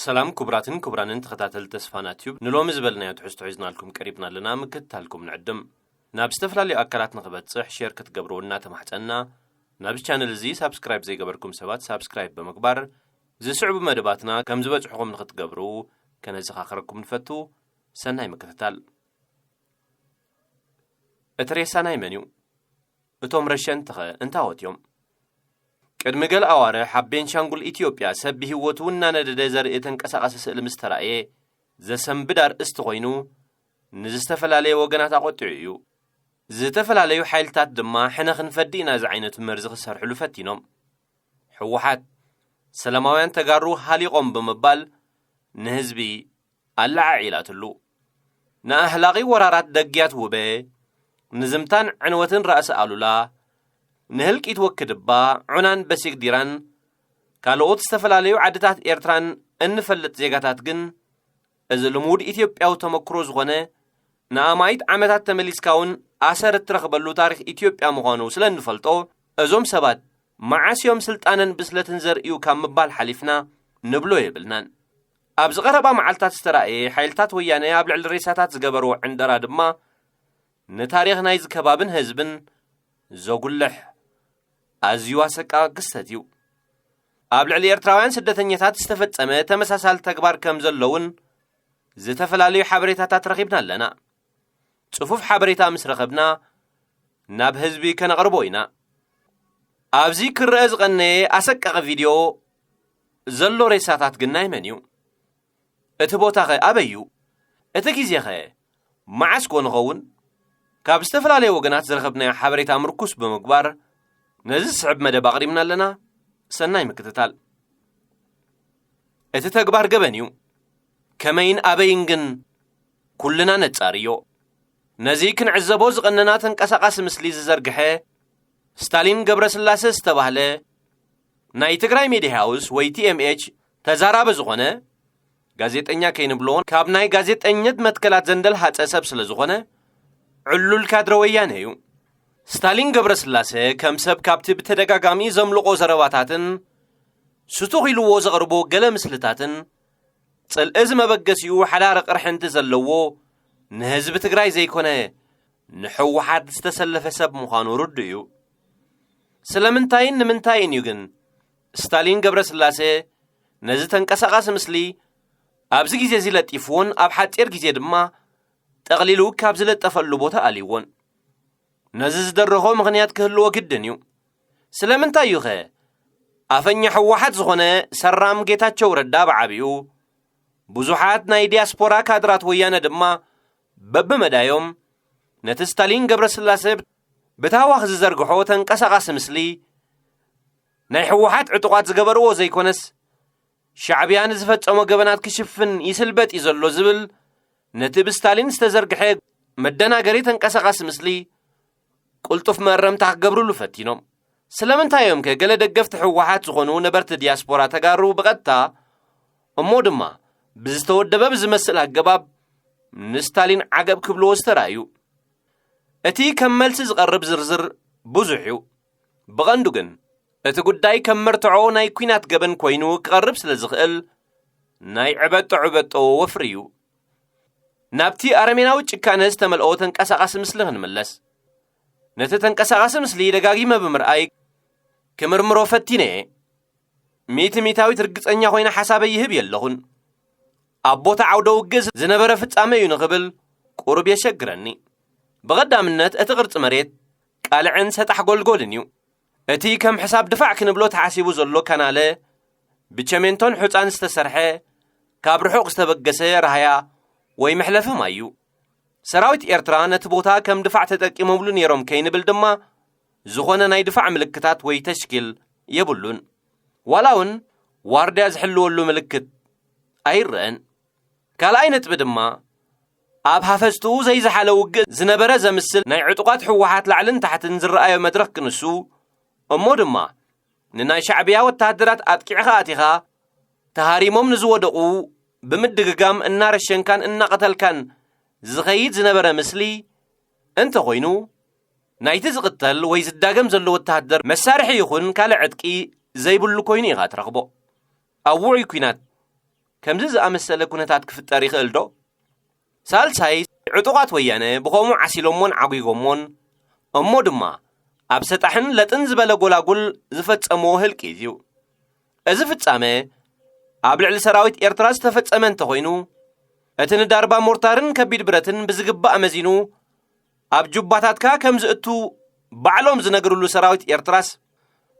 ሰላም ክቡራትን ክቡራንን ተኸታተልቲ ተስፋና ቲዩብ፣ ንሎሚ ዝበልናዮ ትሕዝቶ ሒዝናልኩም ቀሪብና ኣለና። ምክትታልኩም ንዕድም። ናብ ዝተፈላለዩ ኣካላት ንኽበጽሕ ሼር ክትገብርዎ እናተማሕጸንና፣ ናብዚ ቻነል እዚ ሳብስክራይብ ዘይገበርኩም ሰባት ሳብስክራይብ ብምግባር ዝስዕቡ መደባትና ከም ዝበጽሕኹም ንኽትገብሩ ከነዘኻኽረኩም ንፈቱ። ሰናይ ምክትታል። እቲ ሬሳ ናይ መን እዩ? እቶም ረሸንትኸ እንታወት እዮም? ቅድሚ ገለ ኣዋርሕ ኣብ ቤንሻንጉል ኢትዮጵያ ሰብ ብህይወቱ እናነደደ ዘርኢ ተንቀሳቓሲ ስእሊ ምስ ተራእየ ዘሰንብድ ኣርእስቲ ኮይኑ ንዝተፈላለየ ወገናት ኣቖጢዑ እዩ። ዝተፈላለዩ ሓይልታት ድማ ሕነ ክንፈዲ ኢና ዝዓይነቱ መርዚ ክሰርሕሉ ፈቲኖም። ህወሓት ሰላማውያን ተጋሩ ሃሊቖም ብምባል ንህዝቢ ኣለዓዒላትሉ። ንኣህላቒ ወራራት ደግያት ውበ፣ ንዝምታን ዕንወትን ራእሲ ኣሉላ፣ ንህልቂት ወክድባ፣ ዑናን በሲግዲራን ካልኦት ዝተፈላለዩ ዓድታት ኤርትራን እንፈልጥ ዜጋታት ግን፣ እዚ ልሙድ ኢትዮጵያዊ ተመክሮ ዝኾነ ንኣማኢት ዓመታት ተመሊስካ እውን ኣሰር እትረኽበሉ ታሪኽ ኢትዮጵያ ምዃኑ ስለ እንፈልጦ፣ እዞም ሰባት መዓስ እዮም ስልጣንን ብስለትን ዘርእዩ ካብ ምባል ሓሊፍና ንብሎ የብልናን። ኣብዚ ቀረባ መዓልታት ዝተራእየ ሓይልታት ወያነ ኣብ ልዕሊ ሬሳታት ዝገበርዎ ዕንደራ ድማ ንታሪኽ ናይዚ ከባብን ህዝብን ዘጉልሕ ኣዝዩ ኣሰቃቂ ክስተት እዩ። ኣብ ልዕሊ ኤርትራውያን ስደተኛታት ዝተፈጸመ ተመሳሳሊ ተግባር ከም ዘሎ እውን ዝተፈላለዩ ሓበሬታታት ረኺብና ኣለና። ጽፉፍ ሓበሬታ ምስ ረኸብና ናብ ህዝቢ ከነቕርቦ ኢና። ኣብዚ ክረአ ዝቐነየ ኣሰቃቂ ቪድዮ ዘሎ ሬሳታት ግን ናይ መን እዩ? እቲ ቦታኸ ኣበይ እዩ? እቲ ግዜኸ መዓስ ኮን ይኸውን? ካብ ዝተፈላለየ ወገናት ዝረኸብናዮ ሓበሬታ ምርኩስ ብምግባር ነዚ ዝስዕብ መደብ ኣቕሪብና ኣለና። ሰናይ ምክትታል። እቲ ተግባር ገበን እዩ። ከመይን ኣበይን ግን ኩልና ነጻርዮ። ነዚ ክንዕዘቦ ዝቐነና ተንቀሳቓሲ ምስሊ ዝዘርግሐ ስታሊን ገብረስላሴ ዝተባህለ ናይ ትግራይ ሚድያ ሃውስ ወይ ቲኤምኤች ተዛራቢ ዝኾነ ጋዜጠኛ ከይንብሎ ካብ ናይ ጋዜጠኝነት መትከላት ዘንደልሃጸ ሰብ ስለ ዝኾነ ዕሉል ካድረ ወያነ እዩ። ስታሊን ገብረስላሴ ከም ሰብ ካብቲ ብተደጋጋሚ ዘምልቖ ዘረባታትን ስቱኽ ኢልዎ ዘቕርቦ ገለ ምስልታትን ጽልኢ ዝመበገሲኡ ሓዳሪ ቅርሕንቲ ዘለዎ ንህዝቢ ትግራይ ዘይኮነ ንህወሓት ዝተሰለፈ ሰብ ምዃኑ ርዱእ እዩ። ስለምንታይን ንምንታይን እዩ ግን ስታሊን ገብረስላሴ ነዚ ተንቀሳቓሲ ምስሊ ኣብዚ ግዜ እዚ ለጢፍዎን ኣብ ሓጺር ግዜ ድማ ጠቕሊሉ ካብ ዝለጠፈሉ ቦታ ኣልይዎን? ነዚ ዝደረኾ ምኽንያት ክህልዎ ግድን እዩ። ስለምንታይ እዩኸ ኣፈኛ ህወሓት ዝኾነ ሰራም ጌታቸው ረዳ ብዓቢኡ፣ ብዙሓት ናይ ዲያስፖራ ካድራት ወያነ ድማ በብመዳዮም ነቲ ስታሊን ገብረስላሴ ብታህዋኽ ዝዘርግሖ ተንቀሳቓሲ ምስሊ ናይ ህወሓት ዕጡቓት ዝገበርዎ ዘይኮነስ፣ ሻዕብያ ንዝፈጸሞ ገበናት ክሽፍን ይስልበጥ እዩ ዘሎ ዝብል ነቲ ብስታሊን ዝተዘርግሐ መደናገሪ ተንቀሳቓሲ ምስሊ ቅልጡፍ መእረምታ ክገብርሉ ፈቲኖም። ስለምንታይ እዮም ከ ገለ ደገፍቲ ህወሓት ዝኾኑ ነበርቲ ዲያስፖራ ተጋሩ ብቐጥታ እሞ ድማ ብዝተወደበ ብዝመስል ኣገባብ ንስታሊን ዓገብ ክብልዎ ዝተራእዩ? እቲ ከም መልሲ ዝቐርብ ዝርዝር ብዙሕ እዩ። ብቐንዱ ግን እቲ ጉዳይ ከም መርትዖ ናይ ኲናት ገበን ኮይኑ ክቐርብ ስለ ዝኽእል ናይ ዕበጦ ዕበጦ ወፍሪ እዩ። ናብቲ ኣረሜናዊ ጭካነ ዝተመልኦ ተንቀሳቓሲ ምስሊ ክንምለስ። ነቲ ተንቀሳቓሲ ምስሊ ደጋጊመ ብምርኣይ ክምርምሮ ፈቲነ እየ። ሚእቲ ሚእታዊት ርግጸኛ ኮይነ ሓሳበይ ይህብ የለኹን። ኣብ ቦታ ዓውደ ውግእ ዝነበረ ፍጻመ እዩ ንኽብል ቁሩብ የሸግረኒ። ብቐዳምነት እቲ ቅርጺ መሬት ቃልዕን ሰጣሕ ጎልጎልን እዩ። እቲ ከም ሕሳብ ድፋዕ ክንብሎ ተሓሲቡ ዘሎ ካናለ ብቸሜንቶን ሑጻን ዝተሰርሐ ካብ ርሑቕ ዝተበገሰ ራህያ ወይ መሕለፊ ማይ እዩ። ሰራዊት ኤርትራ ነቲ ቦታ ከም ድፋዕ ተጠቂሞምሉ ነይሮም ከይንብል ድማ ዝኾነ ናይ ድፋዕ ምልክታት ወይ ተሽኪል የብሉን። ዋላ እውን ዋርድያ ዝሕልወሉ ምልክት ኣይረአን። ካልኣይ ነጥቢ ድማ ኣብ ሃፈዝትኡ ዘይዝሓለ ውግእ ዝነበረ ዘምስል ናይ ዕጡቓት ህወሓት ላዕልን ታሕትን ዝረኣዮ መድረኽ ክንሱ እሞ ድማ ንናይ ሻዕብያ ወተሃደራት ኣጥቂዕኻ ኣቲኻ ተሃሪሞም ንዝወደቑ ብምድግጋም እናረሸንካን እናቐተልካን ዝኸይድ ዝነበረ ምስሊ እንተኾይኑ ናይቲ ዝቕተል ወይ ዝዳገም ዘሎ ወተሃደር መሳርሒ ይኹን ካልእ ዕጥቂ ዘይብሉ ኮይኑ ኢኻ ትረኽቦ። ኣብ ውዑይ ኲናት ከምዚ ዝኣመሰለ ኩነታት ክፍጠር ይኽእል ዶ? ሳልሳይ፣ ዕጡቓት ወያነ ብኸምኡ ዓሲሎሞን ዓጒጎሞን፣ እሞ ድማ ኣብ ሰጣሕን ለጥን ዝበለ ጎላጉል ዝፈጸምዎ ህልቂት እዩ። እዚ ፍጻመ ኣብ ልዕሊ ሰራዊት ኤርትራ ዝተፈጸመ እንተኾይኑ፣ እቲ ንዳርባ ሞርታርን ከቢድ ብረትን ብዝግባእ መዚኑ ኣብ ጁባታትካ ከም ዝእቱ ባዕሎም ዝነግርሉ ሰራዊት ኤርትራስ፣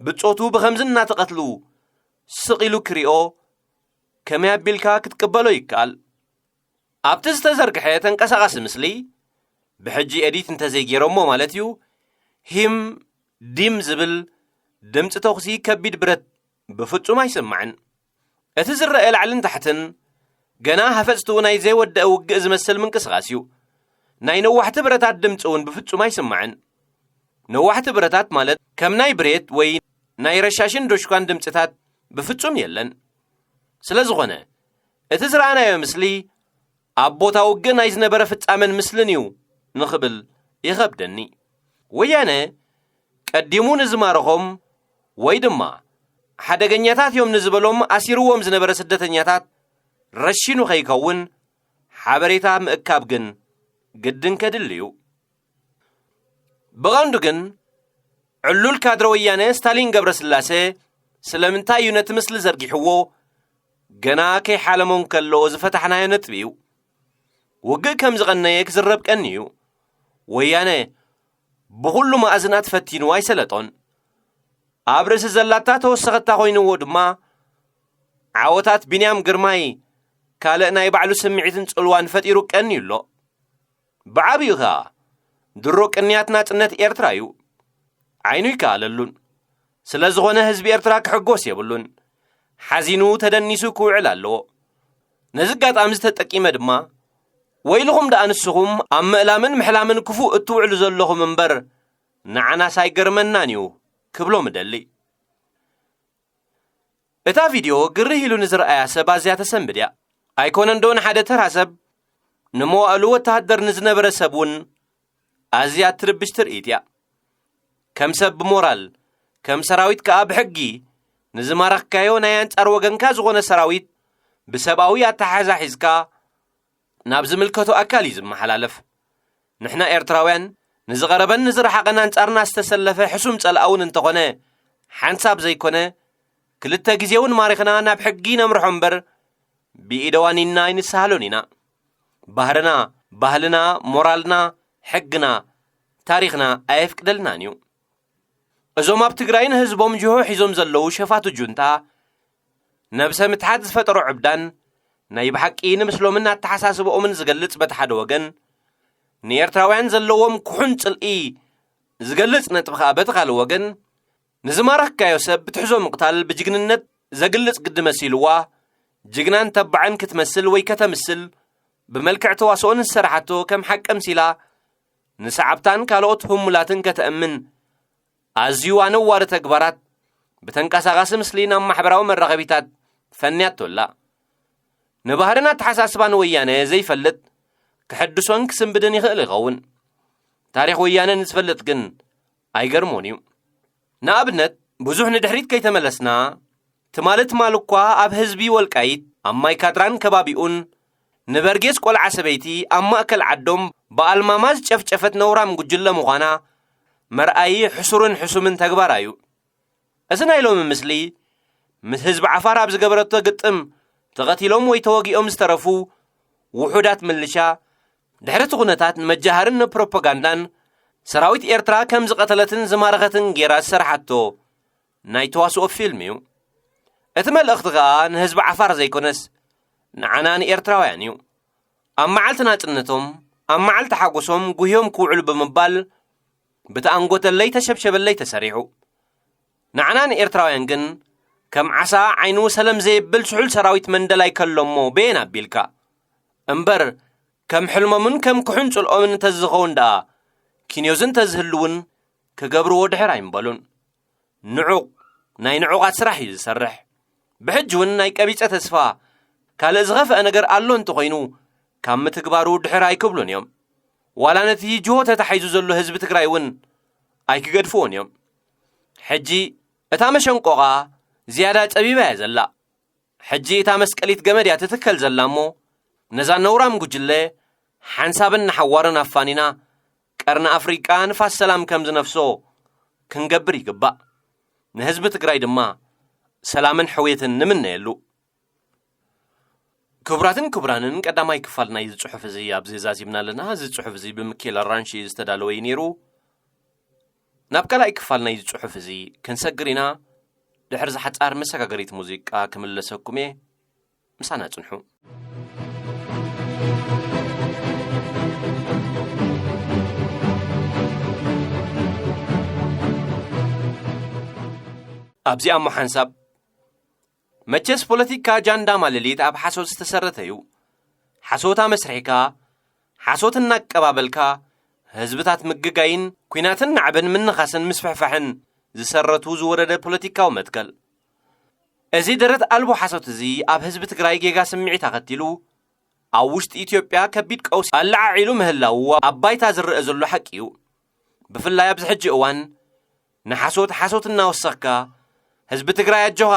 ብጾቱ ብኸምዚ እናተቐትሉ ስቕ ኢሉ ክሪኦ ከመይ ኣቢልካ ክትቅበሎ ይከኣል? ኣብቲ ዝተዘርግሐ ተንቀሳቓሲ ምስሊ፣ ብሕጂ ኤዲት እንተዘይገይሮሞ ማለት እዩ፣ ሂም ዲም ዝብል ድምፂ ተኹሲ ከቢድ ብረት ብፍጹም ኣይስማዕን። እቲ ዝረአ ላዕልን ታሕትን ገና ሃፈፅትኡ ናይ ዘይወደአ ውግእ ዝመስል ምንቅስቓስ እዩ። ናይ ነዋሕቲ ብረታት ድምፂ እውን ብፍጹም ኣይስማዕን። ነዋሕቲ ብረታት ማለት ከም ናይ ብሬት ወይ ናይ ረሻሽን ዶሽኳን ድምፅታት ብፍጹም የለን። ስለ ዝኾነ፣ እቲ ዝረኣናዮ ምስሊ ኣብ ቦታ ውግእ ናይ ዝነበረ ፍጻመን ምስልን እዩ ንኽብል ይኸብደኒ። ወያነ ቀዲሙ ንዝማረኾም ወይ ድማ ሓደገኛታት እዮም ንዝበሎም ኣሲርዎም ዝነበረ ስደተኛታት ረሺኑ ከይከውን ሓበሬታ ምእካብ ግን ግድን ከድሊ እዩ። ብቐንዱ ግን ዕሉል ካድረ ወያነ ስታሊን ገብረስላሴ ስለምንታይ እዩ ነቲ ምስሊ ዘርጊሕዎ? ገና ከይሓለሞ እንከሎ ዝፈታሕናዮ ነጥቢ እዩ። ውግእ ከም ዝቐነየ ክዝረብ ቀኒ እዩ። ወያነ ብኹሉ ማእዝናት ፈቲኑ ኣይሰለጦን። ኣብ ርእሲ ዘላታ ተወሰኸታ ኮይንዎ ድማ ዓወታት ቢንያም ግርማይ ካልእ ናይ ባዕሉ ስምዒትን ጽልዋን ፈጢሩ ቀንዩ ኣሎ። ብዓብዩ ኸኣ ድሮ ቅንያት ናጽነት ኤርትራ እዩ። ዓይኑ ይከኣለሉን። ስለ ዝኾነ ህዝቢ ኤርትራ ክሕጎስ የብሉን። ሓዚኑ ተደኒሱ ክውዕል ኣለዎ። ነዚ ኣጋጣሚ ዝተጠቂመ ድማ፣ ወይልኹም ደኣ ንስኹም ኣብ ምእላምን ምሕላምን ክፉእ እትውዕሉ ዘለኹም እምበር፣ ንዓናስ ኣይገርመናን እዩ ክብሎም እደሊ። እታ ቪድዮ ግርህ ኢሉ ንዝረኣያ ሰብ ኣዝያ ተሰንብድ እያ። ኣይኮነን ዶ ንሓደ ተራ ሰብ፣ ንመዋእሉ ወተሃደር ንዝነበረ ሰብ እውን ኣዝያ እትርብሽ ትርኢት እያ። ከም ሰብ ብሞራል፣ ከም ሰራዊት ከኣ ብሕጊ ንዝማረኽካዮ ናይ ኣንጻር ወገንካ ዝኾነ ሰራዊት ብሰብኣዊ ኣተሓሕዛ ሒዝካ ናብ ዝምልከቶ ኣካል እዩ ዝመሓላለፍ። ንሕና ኤርትራውያን ንዝቐረበን ንዝረሓቐን ኣንጻርና ዝተሰለፈ ሕሱም ጸላእ እውን እንተኾነ፣ ሓንሳብ ዘይኮነ ክልተ ግዜ እውን ማሪኽና ናብ ሕጊ ነምርሖ እምበር፣ ብኢደዋኒንና ኣይንሰሃሎን ኢና። ባህርና፣ ባህልና፣ ሞራልና፣ ሕግና፣ ታሪኽና ኣየፍቅደልናን እዩ። እዞም ኣብ ትግራይ ንህዝቦም ጅሆ ሒዞም ዘለዉ ሸፋቱ ጁንታ፣ ነብሰ ምትሓት ዝፈጠሮ ዕብዳን፣ ናይ ብሓቂ ንምስሎምን ኣተሓሳስባኦምን ዝገልጽ በቲ ሓደ ወገን፣ ንኤርትራውያን ዘለዎም ክሑን ጽልኢ ዝገልጽ ነጥቢ ከኣ በቲ ካልእ ወገን፣ ንዝማረኽካዮ ሰብ ብትሕዞ ምቕታል ብጅግንነት ዘግልጽ ግዲ መሲልዋ፣ ጅግናን ተባዕን ክትመስል ወይ ከተምስል ብመልክዕ ተዋስኦን ዝሰራሓቶ ከም ሓቂ ኣምሲላ ንሰዓብታን ካልኦት ህሙላትን ከተእምን ኣዝዩ ኣነዋሪ ተግባራት ብተንቀሳቓሲ ምስሊን ኣብ ማሕበራዊ መራኸቢታት ፈንያቶ ኣላ። ንባህርን ኣተሓሳስባን ወያነ ዘይፈልጥ ክሕድሶን ክስንብድን ይኽእል ይኸውን። ታሪኽ ወያነ ንዝፈልጥ ግን ኣይገርሞን እዩ። ንኣብነት፣ ብዙሕ ንድሕሪት ከይተመለስና፣ ትማሊ ትማሊ እኳ ኣብ ህዝቢ ወልቃይት፣ ኣብ ማይካድራን ከባቢኡን፣ ንበርጌስ ቆልዓ ሰበይቲ ኣብ ማእከል ዓዶም ብኣልማማ ዝጨፍጨፈት ነውራም ጉጅለ ምዃና መርኣዪ ሕሱርን ሕሱምን ተግባራ እዩ። እዚ ናይ ሎሚ ምስሊ፣ ምስ ህዝቢ ዓፋር ኣብ ዝገበረቶ ግጥም ተቐቲሎም ወይ ተወጊኦም ዝተረፉ ውሑዳት ምልሻ፣ ድሕሪ እቲ ኩነታት ንመጃሃርን ንፕሮፓጋንዳን ሰራዊት ኤርትራ ከም ዝቐተለትን ዝማረኸትን ጌራ ዝሰርሓቶ ናይ ተዋስኦ ፊልም እዩ። እቲ መልእኽቲ ከኣ ንህዝቢ ዓፋር ዘይኮነስ፣ ንዓና ንኤርትራውያን እዩ። ኣብ መዓልቲ ናጽነቶም፣ ኣብ መዓልቲ ሓጎሶም ጉህዮም ክውዕሉ ብምባል፣ ብተኣንጎተለይ ተሸብሸበለይ ተሰሪሑ። ንዓና ንኤርትራውያን ግን፣ ከም ዓሳ ዓይኑ ሰለም ዘየብል ስሑል ሰራዊት መንደላይ ከሎሞ በየን ኣቢልካ? እምበር፣ ከም ሕልሞምን ከም ክሑን ጽልኦምን እንተዝኸውን ደኣ፣ ኪንዮዝን እንተዝህልውን ክገብርዎ ድሕር ኣይምበሉን። ንዑቕ፣ ናይ ንዑቓት ስራሕ እዩ ዝሰርሕ። ብሕጂ እውን ናይ ቀቢጸ ተስፋ ካልእ ዝኸፍአ ነገር ኣሎ እንተኾይኑ፣ ካብ ምትግባሩ ድሕር ኣይክብሉን እዮም። ዋላ ነቲ ጅሆ ተታሒዙ ዘሎ ህዝቢ ትግራይ እውን ኣይክገድፍዎን እዮም። ሕጂ እታ መሸንቆቓ ዝያዳ ጸቢባ እያ ዘላ። ሕጂ እታ መስቀሊት ገመድ እያ ትትከል ዘላ እሞ፣ ነዛ ነውራም ጉጅለ ሓንሳብን ንሓዋርን ኣፋኒና፣ ቀርኒ ኣፍሪቃ ንፋስ ሰላም ከም ዝነፍሶ ክንገብር ይግባእ። ንህዝቢ ትግራይ ድማ ሰላምን ሕውየትን ንምነየሉ። ክቡራትን ክቡራንን፣ ቀዳማይ ክፋል ናይዚ ጽሑፍ እዚ ኣብዚ ዛዚምና ኣለና። እዚ ጽሑፍ እዚ ብምኬል ኣራንሺ ዝተዳለወ እዩ ነይሩ። ናብ ካልኣይ ክፋል ናይዚ ጽሑፍ እዚ ክንሰግር ኢና። ድሕሪ ዝሓጻር መሰጋገሪት ሙዚቃ ክምለሰኩም እየ። ምሳና ጽንሑ። ኣብዚኣ እሞ ሓንሳብ፣ መቸስ ፖለቲካ ጃንዳ ማለሊት ኣብ ሓሶት ዝተሰረተ እዩ። ሓሶት ኣመስሪሕካ፣ ሓሶት እናቀባበልካ፣ ህዝብታት ምግጋይን ኲናትን ናዕብን ምንኻስን ምስፍሕፋሕን ዝሰረቱ ዝወረደ ፖለቲካዊ መትከል። እዚ ደረት ኣልቦ ሓሶት እዚ ኣብ ህዝቢ ትግራይ ጌጋ ስምዒት ኣኸቲሉ፣ ኣብ ውሽጢ ኢትዮጵያ ከቢድ ቀውሲ ኣለዓዒሉ ምህላዉ ኣብ ባይታ ዝረአ ዘሎ ሓቂ እዩ። ብፍላይ ኣብዚ ሕጂ እዋን ንሓሶት ሓሶት እናወሰኽካ፣ ህዝቢ ትግራይ ኣጆኻ፣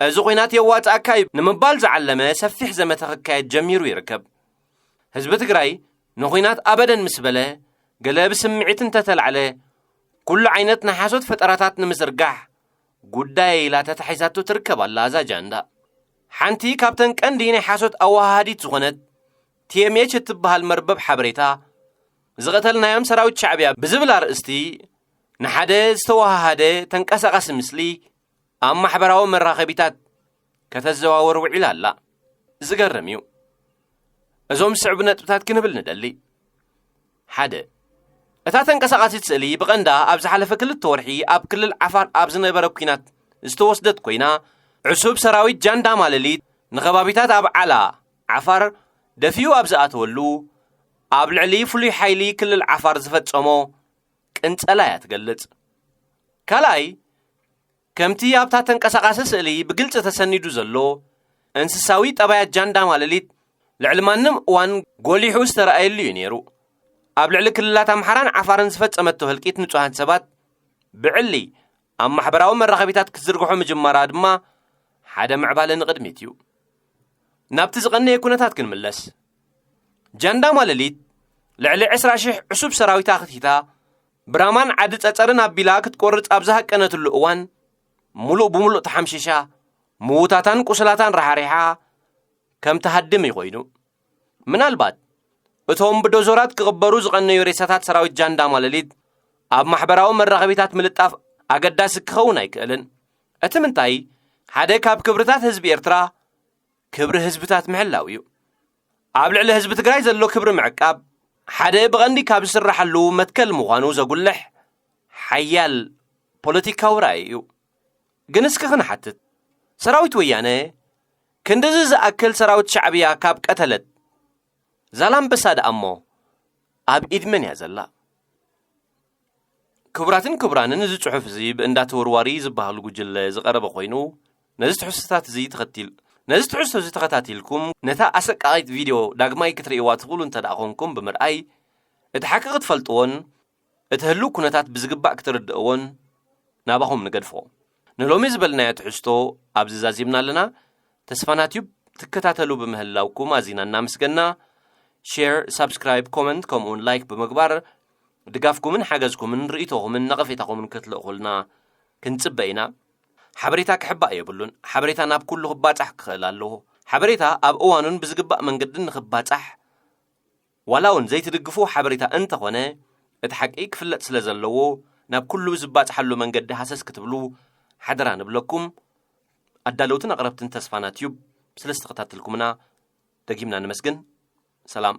እዚ ኹናት የዋፅኣካ እዩ ንምባል ዝዓለመ ሰፊሕ ዘመተ ክካየድ ጀሚሩ ይርከብ። ህዝቢ ትግራይ ንኹናት ኣበደን ምስ በለ፣ ገለ ብስምዒት እንተተላዕለ፣ ኩሉ ዓይነት ናይ ሓሶት ፈጠራታት ንምዝርጋሕ ጉዳይ ኢላ ተታሒዛቶ ትርከብ ኣላ እዛ ጃንዳ። ሓንቲ ካብተን ቀንዲ ናይ ሓሶት ኣወሃሃዲት ዝኾነት ቲ ኤም ኤች እትበሃል መርበብ ሓበሬታ፣ ዝቐተልናዮም ሰራዊት ሻዕብያ ብዝብል ኣርእስቲ ንሓደ ዝተወሃሃደ ተንቀሳቓሲ ምስሊ ኣብ ማሕበራዊ መራኸቢታት ከተዘዋወር ውዒላ ኣላ። ዝገርም እዩ። እዞም ዝስዕቡ ነጥብታት ክንብል ንደሊ። ሓደ፣ እታ ተንቀሳቓሲት ስእሊ ብቐንዳ ኣብ ዝሓለፈ ክልተ ወርሒ ኣብ ክልል ዓፋር ኣብ ዝነበረ ኲናት ዝተወስደት ኮይና፣ ዕሱብ ሰራዊት ጃንዳ ማለሊት ንኸባቢታት ኣብ ዓላ ዓፋር ደፊኡ ኣብ ዝኣተወሉ፣ ኣብ ልዕሊ ፍሉይ ሓይሊ ክልል ዓፋር ዝፈጸሞ ቅንጸላ እያ ትገልጽ። ካልኣይ፣ ከምቲ ኣብታ ተንቀሳቓሲ ስእሊ ብግልጺ ተሰኒዱ ዘሎ፣ እንስሳዊ ጠባያት ጃንዳ ማለሊት ልዕሊ ማንም እዋን ጎሊሑ ዝተረኣየሉ እዩ ነይሩ። ኣብ ልዕሊ ክልላት ኣምሓራን ዓፋርን ዝፈጸመቶ ህልቂት ንጹሃት ሰባት ብዕሊ ኣብ ማሕበራዊ መራኸቢታት ክትዝርግሖ ምጅማራ ድማ ሓደ ምዕባለ ንቕድሚት እዩ። ናብቲ ዝቐነየ ኩነታት ክንምለስ። ጃንዳ ማለሊት ልዕሊ ዕስራ ሺሕ ዕሱብ ሰራዊታ ክትሂታ፣ ብራማን ዓዲ ጸጸርን ኣቢላ ክትቆርጽ ኣብ ዝሃቀነትሉ እዋን፣ ሙሉእ ብሙሉእ ተሓምሺሻ፣ ምዉታታን ቁስላታን ራሓሪሓ ከም ትሃድም እዩ ኮይኑ። ምናልባት እቶም ብዶዞራት ክቕበሩ ዝቐነዩ ሬሳታት ሰራዊት ጃንዳ ማለሊት ኣብ ማሕበራዊ መራኸቢታት ምልጣፍ ኣገዳሲ ክኸውን ኣይክእልን። እቲ ምንታይ፣ ሓደ ካብ ክብርታት ህዝቢ ኤርትራ ክብሪ ህዝብታት ምሕላው እዩ። ኣብ ልዕሊ ህዝቢ ትግራይ ዘሎ ክብሪ ምዕቃብ ሓደ ብቐንዲ ካብ ዝስራሓሉ መትከል ምዃኑ ዘጉልሕ ሓያል ፖለቲካዊ ራእይ እዩ። ግን እስኪ ክንሓትት፣ ሰራዊት ወያነ ክንድዚ ዝኣክል ሰራዊት ሻዕብያ ካብ ቀተለት፣ ዛላምበሳ ደኣ እሞ ኣብ ኢድ መን እያ ዘላ? ክቡራትን ክቡራንን፣ እዚ ጽሑፍ እዚ ብእንዳ ተወርዋሪ ዝበሃል ጉጅለ ዝቐረበ ኮይኑ፣ ነዚ ትሕዝቶታት እዚ ተኸቲል-፣ ነዚ ትሕዝቶ እዚ ተኸታቲልኩም ነታ ኣሰቃቒት ቪድዮ ዳግማይ ክትርእይዋ ትኽእሉ እንተ ደኣ ኾንኩም ብምርኣይ፣ እቲ ሓቂ ክትፈልጥዎን እቲ ህሉው ኩነታት ብዝግባእ ክትርድእዎን ናባኹም ንገድፎ። ንሎሚ ዝበልናዮ ትሕዝቶ ኣብዚ ዛዚምና ኣለና። ተስፋና ቲዩብ ትከታተሉ ብምህላውኩም ኣዚና እናመስገና፣ ሼር፣ ሳብስክራይብ፣ ኮመንት ከምኡውን ላይክ ብምግባር ድጋፍኩምን ሓገዝኩምን ርእይቶኹምን ነቐፌታኹምን ክትልእኹልና ክንጽበ ኢና። ሓበሬታ ክሕባእ የብሉን። ሓበሬታ ናብ ኩሉ ክባጻሕ ክኽእል ኣለዎ። ሓበሬታ ኣብ እዋኑን ብዝግባእ መንገድን ንኽባጻሕ ዋላ እውን ዘይትድግፉ ሓበሬታ እንተኾነ፣ እቲ ሓቂ ክፍለጥ ስለ ዘለዎ፣ ናብ ኩሉ ዝባጽሓሉ መንገዲ ሃሰስ ክትብሉ ሓደራ ንብለኩም። ኣዳለውትን ኣቕረብትን ተስፋና ቲዩብ ስለ ዝተኸታተልኩምና ደጊምና ነመስግን። ሰላም።